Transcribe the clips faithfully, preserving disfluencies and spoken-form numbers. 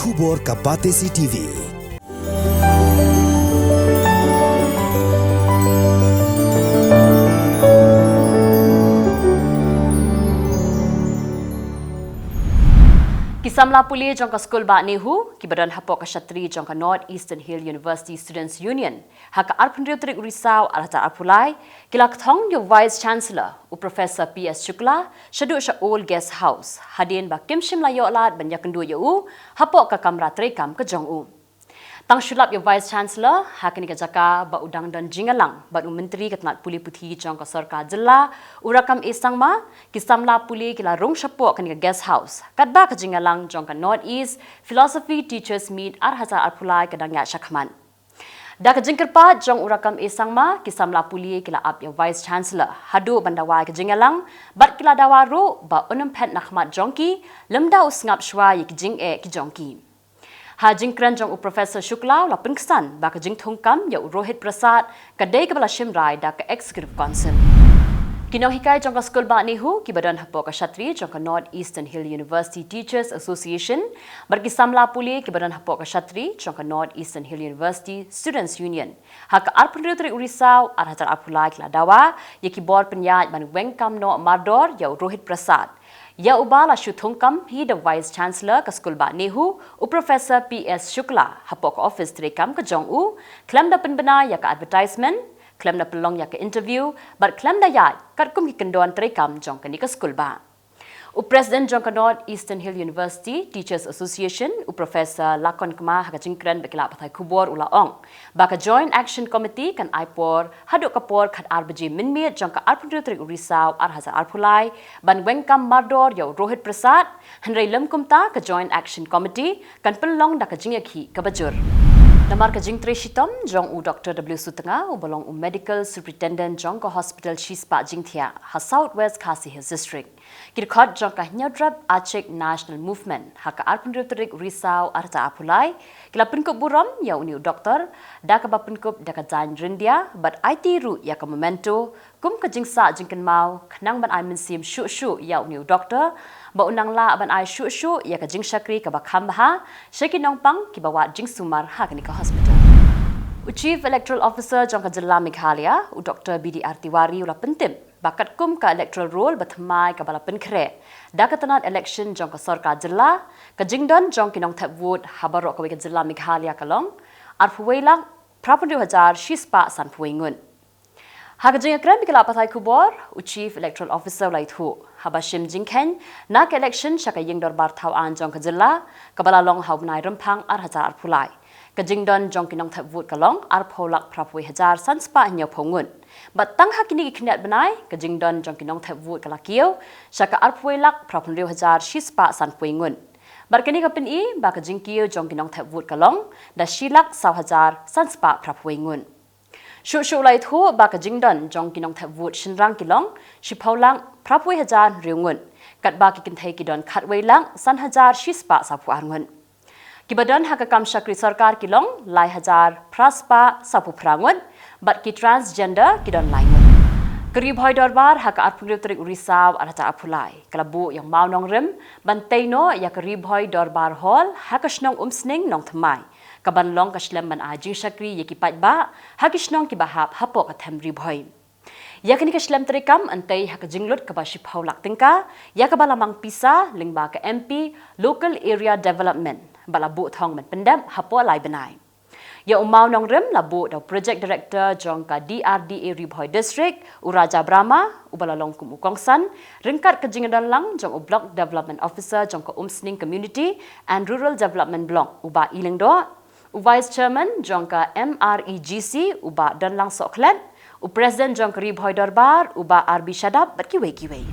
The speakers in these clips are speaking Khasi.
Khubor ka Batesi T V. Ki samla pule jong ka skul bah NEHU, kiba don hapoh ka shatri jong ka North Eastern Hill University Students Union, ha ka arphew hynriew tarik u Risaw arhajar arphew lai, ki la kthong ïa u Vice Chancellor, u Professor P S Shukla, shaduh sha Old Guest House, hadien ba kim shym la ïoh lad ban ïakynduh ïa u hapoh ka kamra treikam ka jong u. Tang shu lap ïa u Vice Chancellor ha kane ka jaka ba u dang don jingïalang bad u Myntri ka tnat pule puthi jong ka sorkar jylla, u Rakkam A Sangma, ki samla pule ki la rung shapoh kane ka guest house, katba ka jingïalang jong ka North East Philosophy Teachers Meet arhajar arphew lai ka dang ïaid shakhmat. Da ka jingkyrpad jong u Rakkam A Sangma, ki samla pule ki la ap ïa u Vice Chancellor haduh ban dawa ïa ka jingïalang, bad ki la dawa ruh ba un ym phet na khmat jong ki lymda u sngap shuwa ïa ki jingeh ki jong ki. Ha jingkren jong u Professor Shukla u la pynksan ba ka jingthungkam ïa u Rohit Prasad ka dei kaba la shim rai da ka Executive Council. Ki nonghikai jong ka skul bah NEHU kiba don hapoh ka shatri jong ka North Eastern Hill University Teachers Association bad ki samla pule kiba don hapoh ka shatri jong ka North Eastern Hill University Students Union, ha ka arphew hynriew tarik u Risaw arhajar arphew lai ki la dawa ïa ki bor pynïaid ban weng kam noh mardor ïa u Rohit Prasad, ïa uba la shu thungkam hi da u Vice Chancellor ka skul bah NEHU, u Professor P S Shukla, hapoh ka office treikam ka jong u, khlem da pynbna ïa ka advertisement, khlem da pynlong ïa ka interview bad khlem da ïaid katkum ki kyndon treikam jong kane ka skul bah. U President jong ka North Eastern Hill University Teachers Association, u Professor Lakon Kma, ha ka jingkren bad ki lad pathai khubor u la ong ba ka Joint Action Committee kan ai por haduh ka por khatar baje mynmiet jong ka arphew hynriew tarik u Risaw arhajar arphew lai ban weng kam mardor ïa u Rohit Prasad, hynrei lym kumta ka Joint Action Committee kan pynlong da ka jingïakhih kaba jur. Namar ka jingtrei shitom jong u Doktor W Sutnga, uba long u Medical Superintendent jong ka hospital shispah jingthiah ha South West Khasi Hills District, ki dkhot jong ka Hynñiewtrep Achik National Movement, ha ka arphew hynriew tarik u Risaw arhajar arphew lai, ki la pynkup burom ïa une u doktor da kaba pynkup da ka jaiñ ryndia bad aiti ruh ïa ka memento kum ka jingsah jingkynmaw, khnang ban ai mynsiem shuh shuh ïa une u doktor, ba un nang lah ban ai shuh shuh ïa ka jingshakri kaba kham bha sha ki nongpang kiba wad jingsumar ha kane ka hospital. U Chief Electoral Officer jong ka jylla Meghalaya, u Doktor B D R Tiwari, u la pyntip ba katkum ka electoral roll ba thymmai kaba la pynkhreh da ka tnat election jong ka sorkar jylla, ka jingdon jong ki nongthep vote ha baroh kawei ka jylla Meghalaya ka long arphew wei lak phraphew hynriew hajar shispah sanphew wei ngut. Ha ka jingïakren bad ki lad pathai khubor, u Chief Electoral Officer u la ïathuh, haba shim jingkheiñ na ka election sha ka ïing dorbar thaw aiñ jong ka jylla, kaba la long ha u bnai Rymphang arhajar arphew lai, ka jingdon jong ki nongthep vote ka long arphew lak phraphew wei hajar sanspah hynñiewphew ngut. Bad tang ha kine ki khyndiat bnai, ka jingdon jong ki nongthep vote ka la kiew sha ka arphew wei lak phraphew hynriew hajar shispah sanphew wei ngut. Bad kane ka pyni ba ka jingkiew jong ki nongthep vote ka long da shi lak saw hajar sanspah phraphew wei ngut. Shuh shuh u la ïathuh ba ka jingdon jong ki nongthep vote shynrang ki long shiphew lak phraphew wei hajar hynriew ngut, katba ki kynthei ki don khatwei lak san hajar shispah sawphew ar ngut. Kiba don ha ka kam shakri sorkar ki long lai hajar phraspah sawphew phra ngut, bad ki transgender ki don lai ngut. Ka Ri Bhoi Dorbar ha ka arphew hynriew tarik u Risaw arhajar arphew lai, ka la buh ïa u mawnongrim ban tei noh ïa ka Ri Bhoi Dorbar Hall ha ka shnong Umsning Nongthymmai, kaban long ka shlem ban ai jingshakri ïa ki paidbah ha ki shnong kiba hap hapoh ka them Ri Bhoi. Ïa kane ka shlem treikam yn tei ha ka jinglut kaba shiphew lak tyngka, ïa kaba la mang pisa lyngba ka M P Local Area Development, ba la buh thong ban pyndep hapoh lai bnai. Ïa u mawnongrim la buh da u Project Director jong ka D R D A Ri Bhoi District, u Raja Brahma, uba la long kum u kongsan ryngkat ka jingdon lang jong u Block Development Officer jong ka Umsning Community and Rural Development Block, u Bah I Lyngdoh, u Vice Chairman jong ka M R E G C, u Bah Donlang Sohkhlet, u President jong ka Ri Bhoi Dorbar, u Bah R B Shadap, bad kiwei kiwei.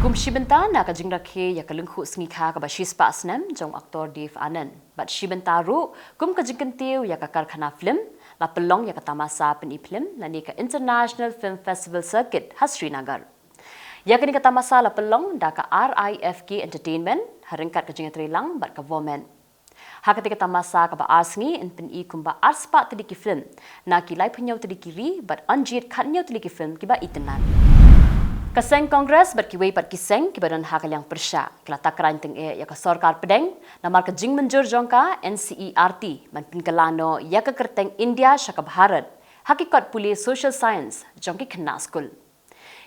Kum shi bynta na ka jingrakhe ïa ka lyngkhuh sngi kha kaba shispah snem jong u aktor Dev Anand, bad shi bynta ruh kum ka jingkyntiew ïa ka karkhana film, la pynlong ïa ka tamasa pyni film lane ka International Film Festival Circuit ha Srinagar. Ïa kane ka tamasa la pynlong da ka R I F K Entertainment ha ryngkat ka jingïatreilang bad ka Vomet. Ha katei ka tamasa kaba ar sngi yn pyni kumba arspah tylli ki film na ki laiphew hynñiew tylli ki ri bad yn jied khathynñiew tylli ki film kiba itynnad. Ka seng Congress bad kiwei pat ki seng kiba don ha ka liang pyrshah ki la takran tyngeh ïa ka sorkar pdeng namar ka jingmynjur jong ka NCERT ban pynkylla noh ïa ka kyrteng India sha ka Bharat ha ki kot pule Social Science jong ki khynnah skul.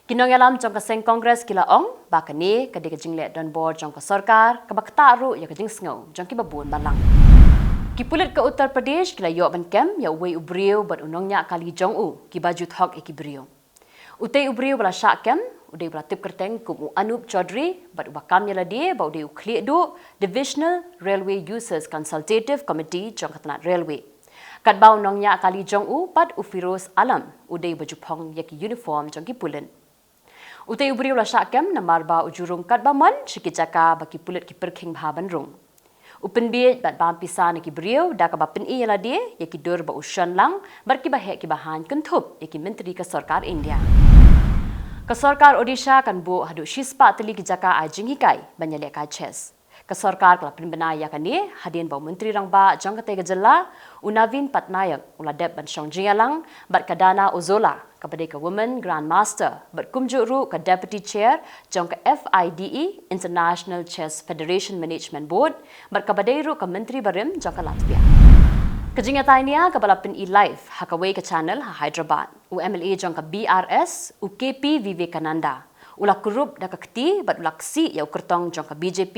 Ki nongïalam jong ka seng Congress ki la ong ba kane ka dei ka jingleh donbor jong ka sorkar kaba ktah ruh ïa ka jingsngew jong kiba bun balang. Ki pulit ka Uttar Pradesh ki la ïoh ban kem ïa uwei u briew bad u nongñiah kali jong u kiba ju thok ïa ki briew. Utei u briew ba la shah kem u dei uba la tip kyrteng kum u Anup Chaudhary bad uba kam ïa lade ba u dei u khlieh duh Divisional Railway Users Consultative Committee jong ka tnat railway. Katba u nongñiah kali jong u pat u Firoz Alam u dei uba ju phong ïa ki uniform jong ki pulit. Utei u briew la shah kem namar ba u ju rung katba mon sha ki jaka ba ki pulit ki pyrkhing bha ban rung. U pynbiej bad bam pisa na ki briew da kaba pyni ïa lade ïa ki dur ba u shon lang bad kiba heh kiba haiñ kynthup ïa ki myntri ka sorkar India. Ka sorkar Odisha kan buh haduh shispah tylli ki jaka ai jinghikai ban ïalehkai chess. Ka sorkar ka la pynbna ïa kane hadien ba u Myntri Rangbah jong katei ka jylla u Naveen Patnaik u la dep ban shong jingïalang bad ka Dana Ozzola kaba dei ka Women Grandmaster bad kumjuh ruh ka Deputy Chair jong ka FIDE, International Chess Federation Management Board, bad kaba dei ruh ka Myntri barim jong ka Latvia. Ka jingïatai nia kaba la pyni live ha kawei ka channel ha Hyderabad, u MLA jong ka BRS u KP Vivekananda u la kurup da ka kti bad u la ksih ïa u kyrtong jong ka BJP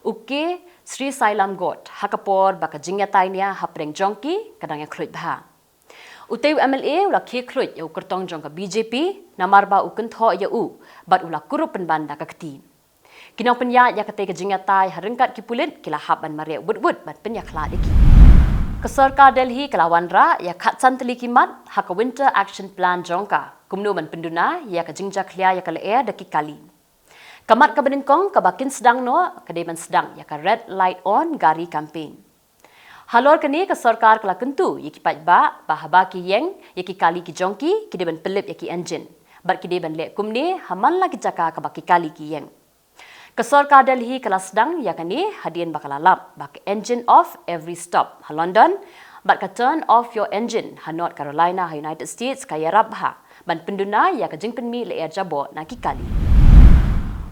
u K Sreesailam Gout ha ka por ba ka jingïatai nia hapdeng jong ki ka dang ïakhluit bha. Utei u MLA u la khie khluit ïa u kyrtong jong ka BJP namar ba u kynthoh ïa u bad u la kurup pynban da ka kti. Ki nongpynïaid ïa katei ka jingïatai ha ryngkat ki pulit ki la hap ban mareh wut wut ban pynïakhlad ïa ki. Ka sorkar Delhi ka la wanrah ïa khatsan tylli ki mat ha ka Winter Action Plan jong ka kumno ban pynduna ïa ka jingjakhlia ïa ka lyer da ki kali. Ka mat kaba nyngkong kaba kin sdang noh ka dei ban sdang ïa ka Red Light On Gari Campaign. Halor kane ka sorkar ka la kyntu ïa ki paidbah ba haba ki ïeng ïa ki kali ki jong ki ki dei ban pynlip ïa ki engine bad ki dei ban leh kumne ha man la ki jaka kaba ki kali ki ïeng. Ka sorkar Delhi ka la sdang ïa kane hadien ba ka la lap ba ka engine off every stop ha London bad ka turn off your engine ha North Carolina ha United States ka ïarap bha ban pynduna ïa ka jingpynmih lyer jaboh na ki kali.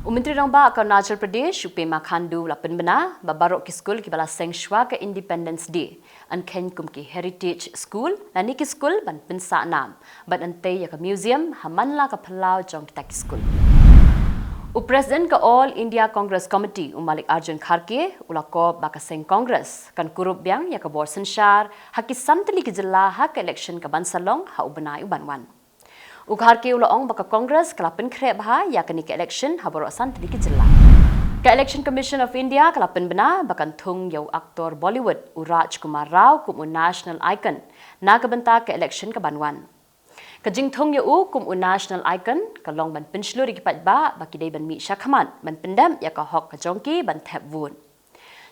U Myntri Rangbah ka Arunachal Pradesh u Pema Khandu u la pynbna ba baroh ki skul kiba la seng shuwa ka Independence Day yn kheiñ kum ki Heritage School lane ki skul ban pynsah nam bad yn tei ïa ka museum ha man la ka phyllaw jong kita ki skul. U President ka All India Congress Committee u Mallikarjun Kharge u la kop ba ka seng Congress kan kurup biang ïa ka bor synshar ha ki san tylli ki jylla ha ka election kaban sa long ha u bnai uban wan. U Kharge u la ong ba ka Congress ka la pynkhreh bha ïa kane ka election ha baroh san tylli ki jylla. Ka Election Commission of India ka la pynbna ba kan thung ïa u actor Bollywood u Rajkumar Rao kum u national icon na ka bynta ka election kaban wan. Ka jingthung ïa u kum u national icon ka long ban pynshlur ïa ki paidbah ba ki dei ban mih shakhmat ban pyndep ïa ka hok ka jong ki ban thep vote.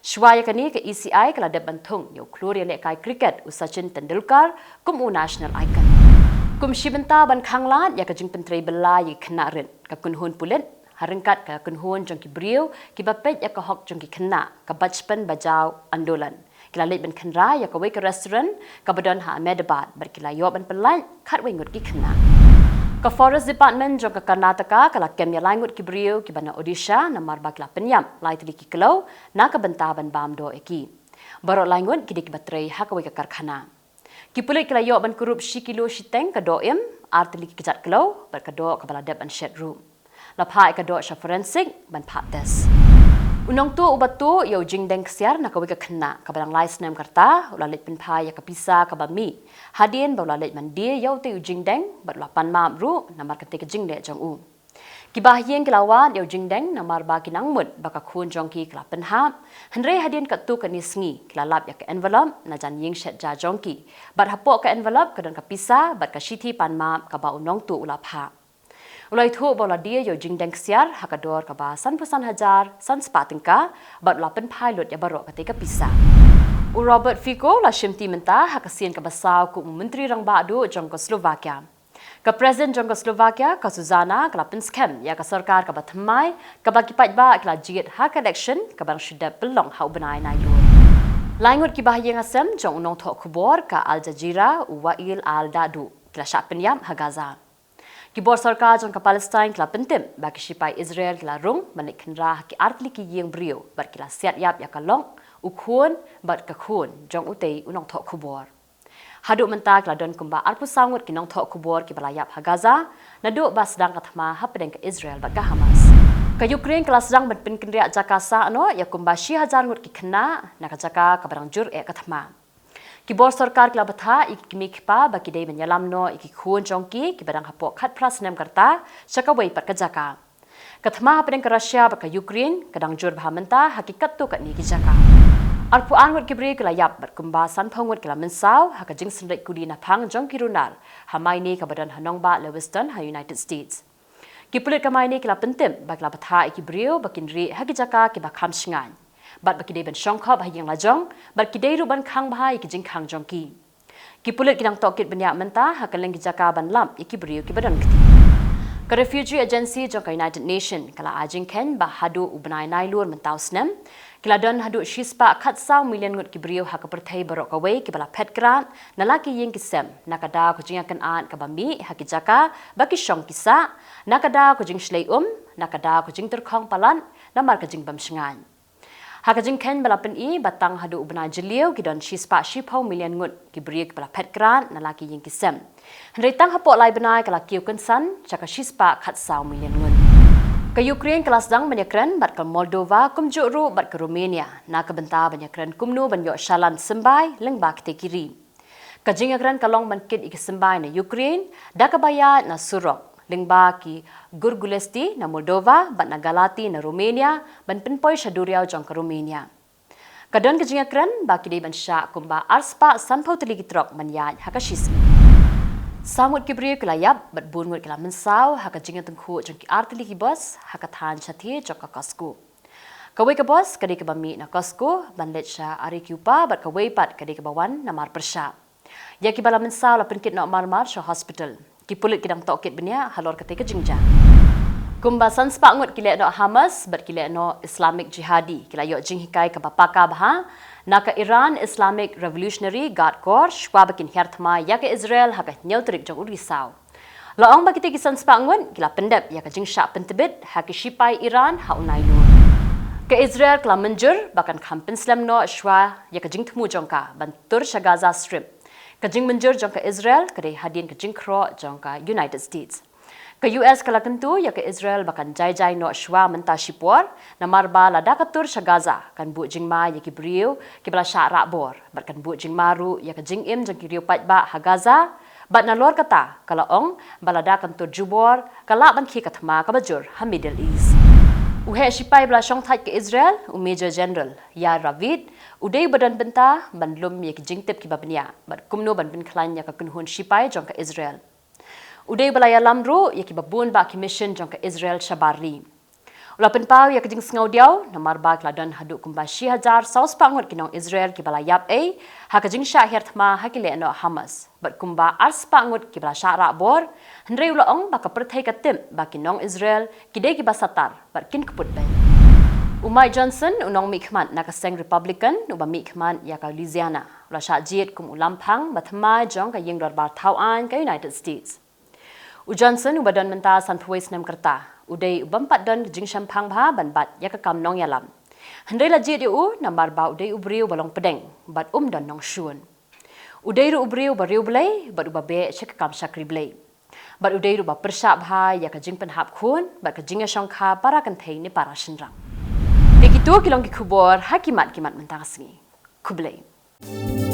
Shuwa ïa kane ka ECI ka la dep ban thung ïa u khlur ïalehkai cricket u Sachin Tendulkar kum u national icon. Kum shi bynta ban khanglad ïa ka jingpyntrei bylla ïa ki khynnah rit, ka kynhun pulit ha ryngkat ka kynhun jong ki briew kiba peit ïa ka hok jong ki khynnah, ka Bachpan Bachao Andolan, ki la leit ban khynra ïa kawei ka restaurant kaba don ha Ahmedabad bad ki la ïoh ban pyllait khatwei ngut ki khynnah. Ka Forest Department jong ka Karnataka ka la kem ïa lai ngut ki briew kiba na Odisha namar ba ki la pynïap lai tylli ki kloi na ka bynta ban bam doh ïa ki. Baroh lai ngut ki dei kiba trei ha kawei ka karkhana. Ki pulit ki la ïoh ban kurup shi kilo shiteng ka doh im, ar tylli ki kjat kloi bad ka doh kaba la dep ban shet ruh. La phah ïa ka doh sha forensic ban phah test. U nongtuh uba tuh ïa u jingdeng ksiar na kawei ka khynnah kaba dang lai snem ka rta u la leit pynphai ïa ka pisa kaba mih hadien ba u la leit ban die ïa utei u jingdeng bad u la pan map ruh namar katei ka jingleh jong u. Ki bahaïing ki la wad ïa u jingdeng namar ba ki nang mut ba ka khun jong ki ka la pynhap, hynrei hadien katto katne sngi ki la lap ïa ka envelope na jan ïing shet ja jong ki bad hapoh ka envelope ka don ka pisa bad ka shithi pan map kaba u nongtuh u la phah. U la ïathuh ba u la die ïa u jingdeng ksiar ha ka dor kaba sanphew san hajar san spah tyngka bad u la pynphai lut ïa baroh katei ka pisa. U Robert Fico u la shimti mynta ha ka sien kaba saw kum u Myntri Rangbah duh jong ka Slovakia. Ka President jong ka Slovakia ka Zuzana ka la pynskhem ïa ka sorkar kaba thymmai kaba ki paidbah ki la jied ha ka election kaba dang shu dep pynlong ha u bnai Nailur. Lai ngut ki bahaïing hasem jong u nongthoh khubor ka Al Jazeera u Wael Al Dahdouh ki la shah pynïap ha Gaza. Ki bor sorkar jong ka Palestine ki la pyntip ba ki shipai Israel ki la rung ban leit khynra ha ki artylli ki ïing briew bad ki la siat ïap ïa ka lok, u khun bad ka khun jong utei u nongthoh khubor. Haduh mynta ki la don kumba arphew saw ngut ki nongthoh khubor kiba la ïap ha Gaza, naduh ba sdang ka thma hapdeng ka Israel bad ka Hamas. Ka Ukraine ka la sdang ban pynkynriah jaka sah noh ïa kumba shi hajar ngut ki khynnah na ka jaka kaba dang jur eh ka thma. Ki bor sorkar ki la bthah ïa ki kmie ki kpa ba ki dei ban ïalam noh ïa ki khun jong ki kiba dang hapoh khatphra snem ka rta sha kawei pat ka jaka. Ka thma hapdeng ka Russia bad ka Ukraine ka dang jur bha mynta ha ki katto katne ki jaka. Arphew ar ngut ki briew ki la ïap bad kumba sanphew ngut ki la mynsaw ha ka jingsynreit kuli naphang jong ki runar ha maine kaba don ha nongbah Lewiston ha United States. Ki pulit ka maine ki la pyntip ba ki la bthah ïa ki briew ba kin rieh ha ki jaka kiba kham shngaiñ bad ba ki dei ban shongkhop ha ïing la jong bad ki dei ruh ban khang bha ïa ki jingkhang jong ki. Ki pulit ki dang tohkit bniah mynta ha kylleng ki jaka ban lap ïa ki briew kiba don kti. Ka Refugee Agency jong ka United Nation ka la ai jingkheiñ ba haduh u bnai Nailur mynta u snem ki la don haduh shispah khatsaw million ngut ki briew ha ka pyrthei baroh kawei kiba la phet krad na la ki ïing ki sem na ka daw ka jingïakynad kaba mih ha ki jaka ba ki shong ki sah, na ka daw ka jingshlei um, na ka daw ka jingtyrkhong palat namar ka jingbym shngaiñ. Ha ka jingkheiñ ba la pyni ba tang haduh u bnai Jylliew ki don shispah shiphew million ngut ki briew kiba la phet krad na la ki ïing ki sem. Hynrei tang hapoh lai bnai ka la kiew kynsan sha ka shispah khatsaw million ngut. Ka Ukraine ka la sdang ban ïakren bad ka Moldova kumjuh ruh bad ka Romania na ka bynta ban ïakren kumno ban ïoh shalan symbai lyngba kitei ki ri. Ka jingïakren ka long ban kit ïa ki symbai na Ukraine da kaba ïaid na surok lyngba ki Gurgulesti na Moldova bad na Galati na Romania ban pynpoi sha duriaw jong ka Romania. Ka don ka jingïakren ba ki dei ban shah kumba arspah sanphew tylli ki trok ban ïaid ha ka shisngi. Saw ngut ki briew ki la ïap bad bun ngut ki la mynsaw ha ka jingïatyngkhuh jong ki artylli ki bos ha ka thaiñ shathie jong ka Costco. Kawei ka bos ka dei kaba mih na Costco ban leit sha Arequipa bad kawei pat ka dei kaba wan na Marpyrshah. Ïa kiba la mynsaw la pynkit noh marmar sha hospital. Ki pulit ki dang tohkit bniah halor katei ka jingjia. Kumba sanspah ngut ki lehnoh Hamas bad ki lehnoh Islamic Jihadi ki la ïoh jinghikai kaba paka bha na ka Iran Islamic Revolutionary Guard Corps shuwa ba kin hiar thma ïa ka Israel ha ka hynñiew tarik jong u Risaw. La ong ba kitei ki sanspah ngut ki la pyndep ïa ka jingshah pyntbit ha ki shipai Iran ha u Nailur. Ka Israel ka la mynjur ba kan kham pynslem noh shuwa ïa ka jingthmu jong ka ban tur sha Gaza Strip. Ka jingmynjur jong ka Israel ka dei hadien ka jingkhroh jong ka United States. Ka U S ka la kyntu ïa ka Israel ba kan jai jai noh shuwa mynta shipor namar ba lada ka tur sha Gaza kan buh jingma ïa ki briew kiba la shah rah bor bad kan buh jingma ruh ïa ka jingim jong ki riew paidbah ha Gaza. Bad nalor kata ka la ong ba lada kan tur jubor ka lah ban khie ka thma kaba jur ha Middle East. U heh shipai ba la shongthait ka Israel, u Major General Yair Ravid, u dei uba don bynta ban lum ïa ki jingtip kiba bniah bad kumno ban pynkhlaiñ ïa ka kynhun shipai jong ka Israel. U dei uba la ïalam ruh ïa kiba bun bah ki mission jong ka Israel shabar ri. U la pynpaw ïa ka jingsngewdiaw namar ba ki la don haduh kumba shi hajar saw spah ngut ki nong Israel kiba la ïap ei ha ka jingshah hiar thma ha ki lehnoh Hamas bad kumba arspah ngut kiba la shah rah bor. Hynrei u la ong ba ka pyrthei ka tip ba ki nong Israel ki dei kiba satar bad kin kput beit. U Mike Johnson, u nongmihkhmat na ka seng Republican uba mihkhmat ïa ka Louisiana, u la shah jied kum u lamphang ba thymmai jong ka ïing dorbar thaw aiñ ka United States. U Johnson uba don mynta sanphew wei snem ka rta, u dei u bym pat don ka jingshemphang bha ban bat ïa ka kam nongïalam. Hynrei la jied ïa u namar ba u dei u briew ba long pdeng bad um don nongshun. U dei ruh u briew ba riewblei bad uba beh sha ka kam shakri Blei. Bad u dei ruh ba pyrshah bha ïa ka jingpynhap khun bad ka jingïashongkha para kynthei ne para shynrang. Te kito ki long ki khubor ha ki mat ki mat mynta ka sngi. Khublei.